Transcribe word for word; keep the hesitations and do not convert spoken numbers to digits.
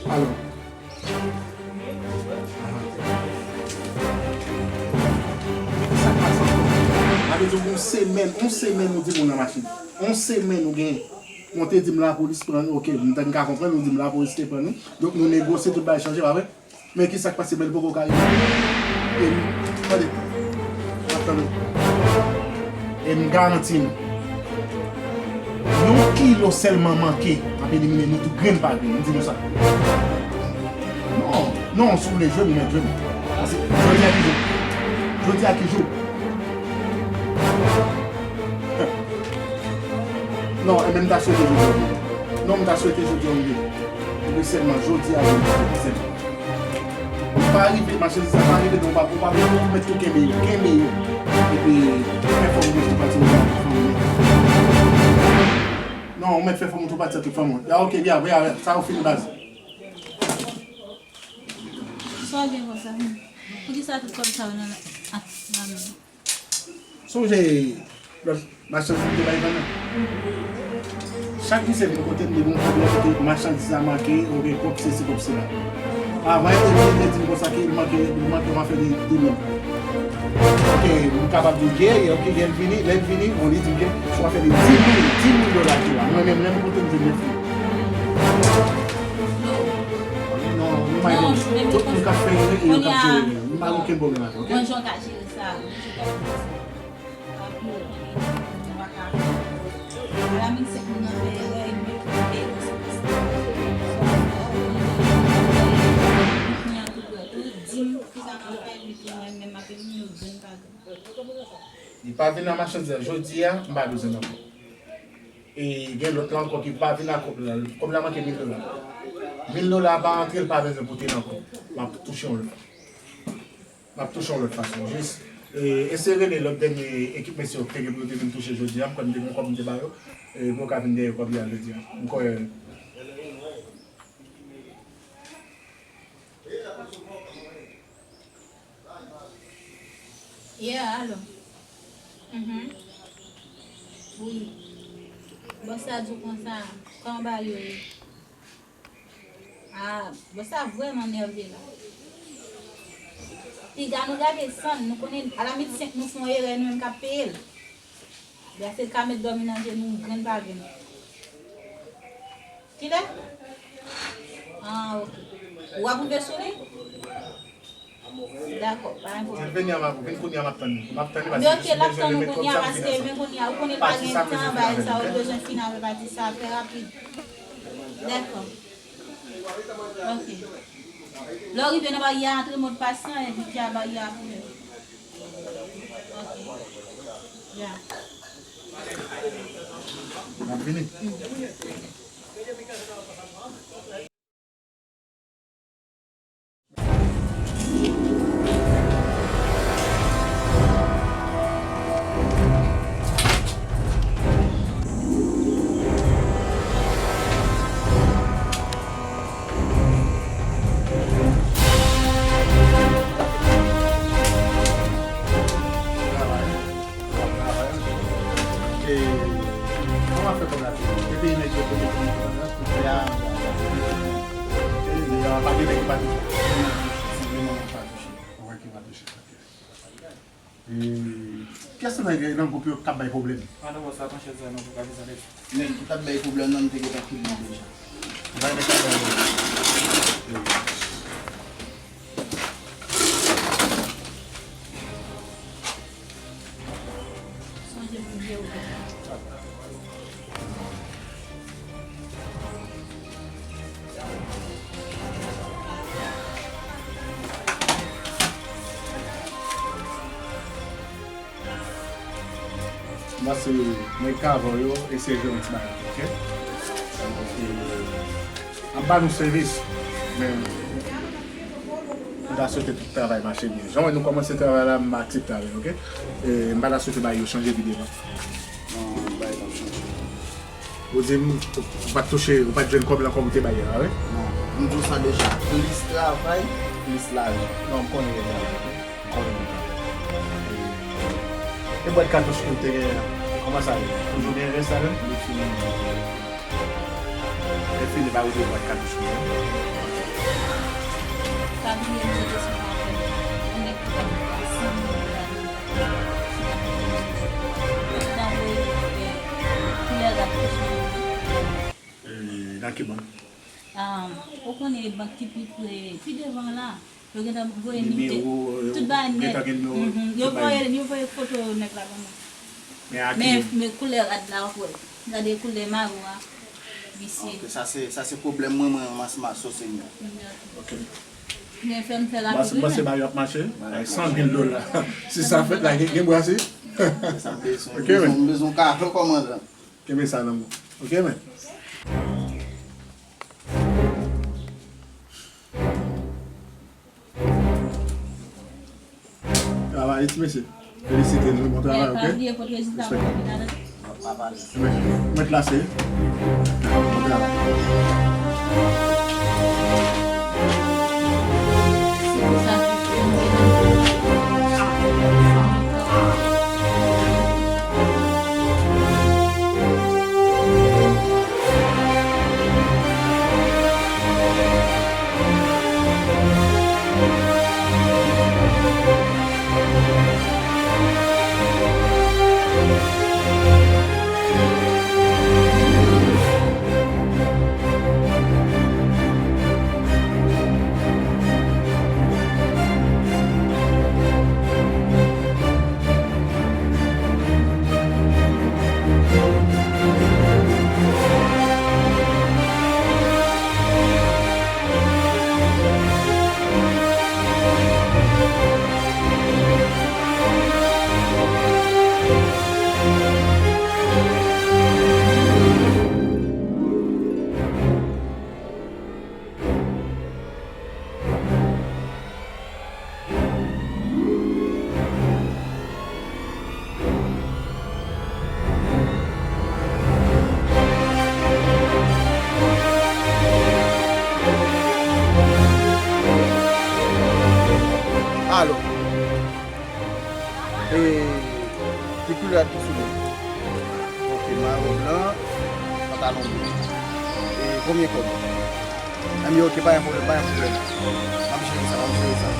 Alò. Sa k pase ankò? Sa vle di yon semèn, yon semèn ou di moun nan machin. Yon semèn ou gen. Bon, te di m lapolis pran nou, oke, m te ka konprann, ou di m lapolis te pran nou. Donk nou negosye, tout bagay chanje, pa vre? Men ki sa k pase, men li poko ka rive. E m, tande, m ap tann ou. E m garanti nou, yon kilo sèlman manke ap elimine nou tou grenn pa grenn, m di nou sa. Non, non, si w vle jwe m, ou mèt jwe m. Paske jodi a ki jou? Jodi a ki jou? Non, e men m ta swete jodi a rive. Non, m ta swete jodi a rive. Epi sèlman jodi a jodi a sèlman. Ou pa rive, machandiz la pa rive, donk ou pa, ou pa, ou mèt tou kenbe yo, kenbe yo. Epi fè fòm ou tou pati ou fanmi. Non, ou mèt fè fòm ou tou pati ak tout fanmi. Ya, oke, ya, ya, ya, sa ou fini baz. Sa w gen konsa? Poukisa tout kòb sa yo nan, nan, nan men? Sonje lòt machandiz m te bay vann nan. Chak misye vin kote m, li gen yon pwoblèm kote machandiz la manke, oubyen kòb sesi, kòb sela. Avan, yo te vin, yo te di m konsa ke li manke, li manke yon afè de de mil. Oke, m kapab di l, gen, oke, gen, l vini, lè l vini, bon, li di m ke se yon afè de di mil, di mil dola ki la. Mwen menm, lè m kote m jwenn nèf mil. Non, non, non, tout moun k ap fè erè e yo k ap jere erè. M pa gen okenn pwoblèm avè, oke? Mwen jan ka jere sa. Li pa vin nan machandiz la jodi a, m pa bezwen l ankò. E gen lòt la ankò ki pa vin ak kòb la. Kòb la manke mil dola. Mil dola pa antre, l pa bezwen pote l ankò. M ap touche yon lòt. M ap touche yon lòt fason. Jis, e, eseye rele lòt dènye ekip mesye yo ki te gen pou yo te vin touche jodi a. M kwè m te gen yon kòb m te ba yo. E, pou yo ka vin dèyè kòb yo a jodi a. M kwè. Yeah, alo. Mhm. Wi. Bòs la di w konsa, kòman bagay yo ye? Ah, bòs la vrèman nève la. Piga nou gade san n, nou konnen alamit senk nou fè yon erè, nou menm k ap peye l. Bèl se l ka met dòmi nan je nou grenn pa grenn. Kilè? Ah, oke. Ou ap rive sou li? Dakò, pa gen pwoblèm. Vin kounye a, m ap, vin kounye a, m ap tann li. M ap tann li paske oke, l ap tann ou kounye a, paske men kounye a, ou konnen pa gen tan, bagay sa, ou bezwen fini avè pati sa, trè rapid. Dakò. Oke. Lè w rive nan baryè a, antre modpas lan, epi di a baryè a pou ou. Oke. Ya. N ap vini. E, kòman fè kòb la te? Te peye nèg yo kote pou nèg yo pou fè a. E, nèg yo pa gen nèg ki pa touche. Si gen moun ki pa touche, ou wè ki pa touche. E, kiyès nan, nan gwoup yo k ap bay pwoblèm? Ah non, bòs la pran chèz la, non, pou ka desann. Nèg ki t ap bay pwoblèm nan, m te gentan kite l deja. Bay nèg ki ap bay pwoblèm. Sonje pou byen ouvè. M panse nèg k avan w yo eseye jwe yon ti bagay, oke? Donk, e, ap ba nou sèvis, men m ta swete tout travay mache byen. Jan w wè nou kòmanse travay la, m aksepte avè l, oke? E, m pa ta swete bagay yo chanje pi devan. Non, bagay p ap chanje. Ou di m, ou pa t touche, ou pa t jwenn kòb lan kòm ou te bay la, wi? Non, m di w sa deja, plis travay, plis lajan. Non, m konnen gen travay, wi. M konnen gen travay. E bwat katouch ke w te genyen an, kòman sa ye? Toujou gen rès ladan l? Li fini. Lè fini, ba ou de bwat katouch mwen. Pa bliye nou resevwa avèk yon nèg ki t ap pran san mil dola nan sou katouch mwen. Yo t anvoye nou fè koulè katouch mwen. Nan ki bank? Ah, ou konnen bank ki pi pre, pi devan la. Yo gentan voye nimewo, tout bagay nèt. Gentan gen nimewo, mhm, yo voye, yo voye foto nèg la ban mwen. Men a ki men, men koulè rad la, w ap wè. Gade koulè mayo a, visye. Ok, sa se, sa se pwoblèm mwen, mwen, mwen, mwen, sou senyè. Ok. Men fè m fè rapid, wi, men. Mwen se ba yo ap mache, san mil dola. Si sa fèt la, gen, gen bwa si? Sa m bezwen, ok, men. M bezwen, m bezwen kado kòmandan. Kenbe sa nan men w. Ok, men. Travay, ti mesye. Felisite nou, bon travay, ok? Pa bliye pot rezilta pou komi la, tande. Respè. Men, mwen klase. Bon travay. Se pou sa ke Alo. E, ki koulè ki sou li? Ok, mayo blan, pantalon blan. E, konbyen kòb? Anben, ok, pa gen pwoblèm, pa gen pwoblèm. M ap jere sa, m ap jere sa.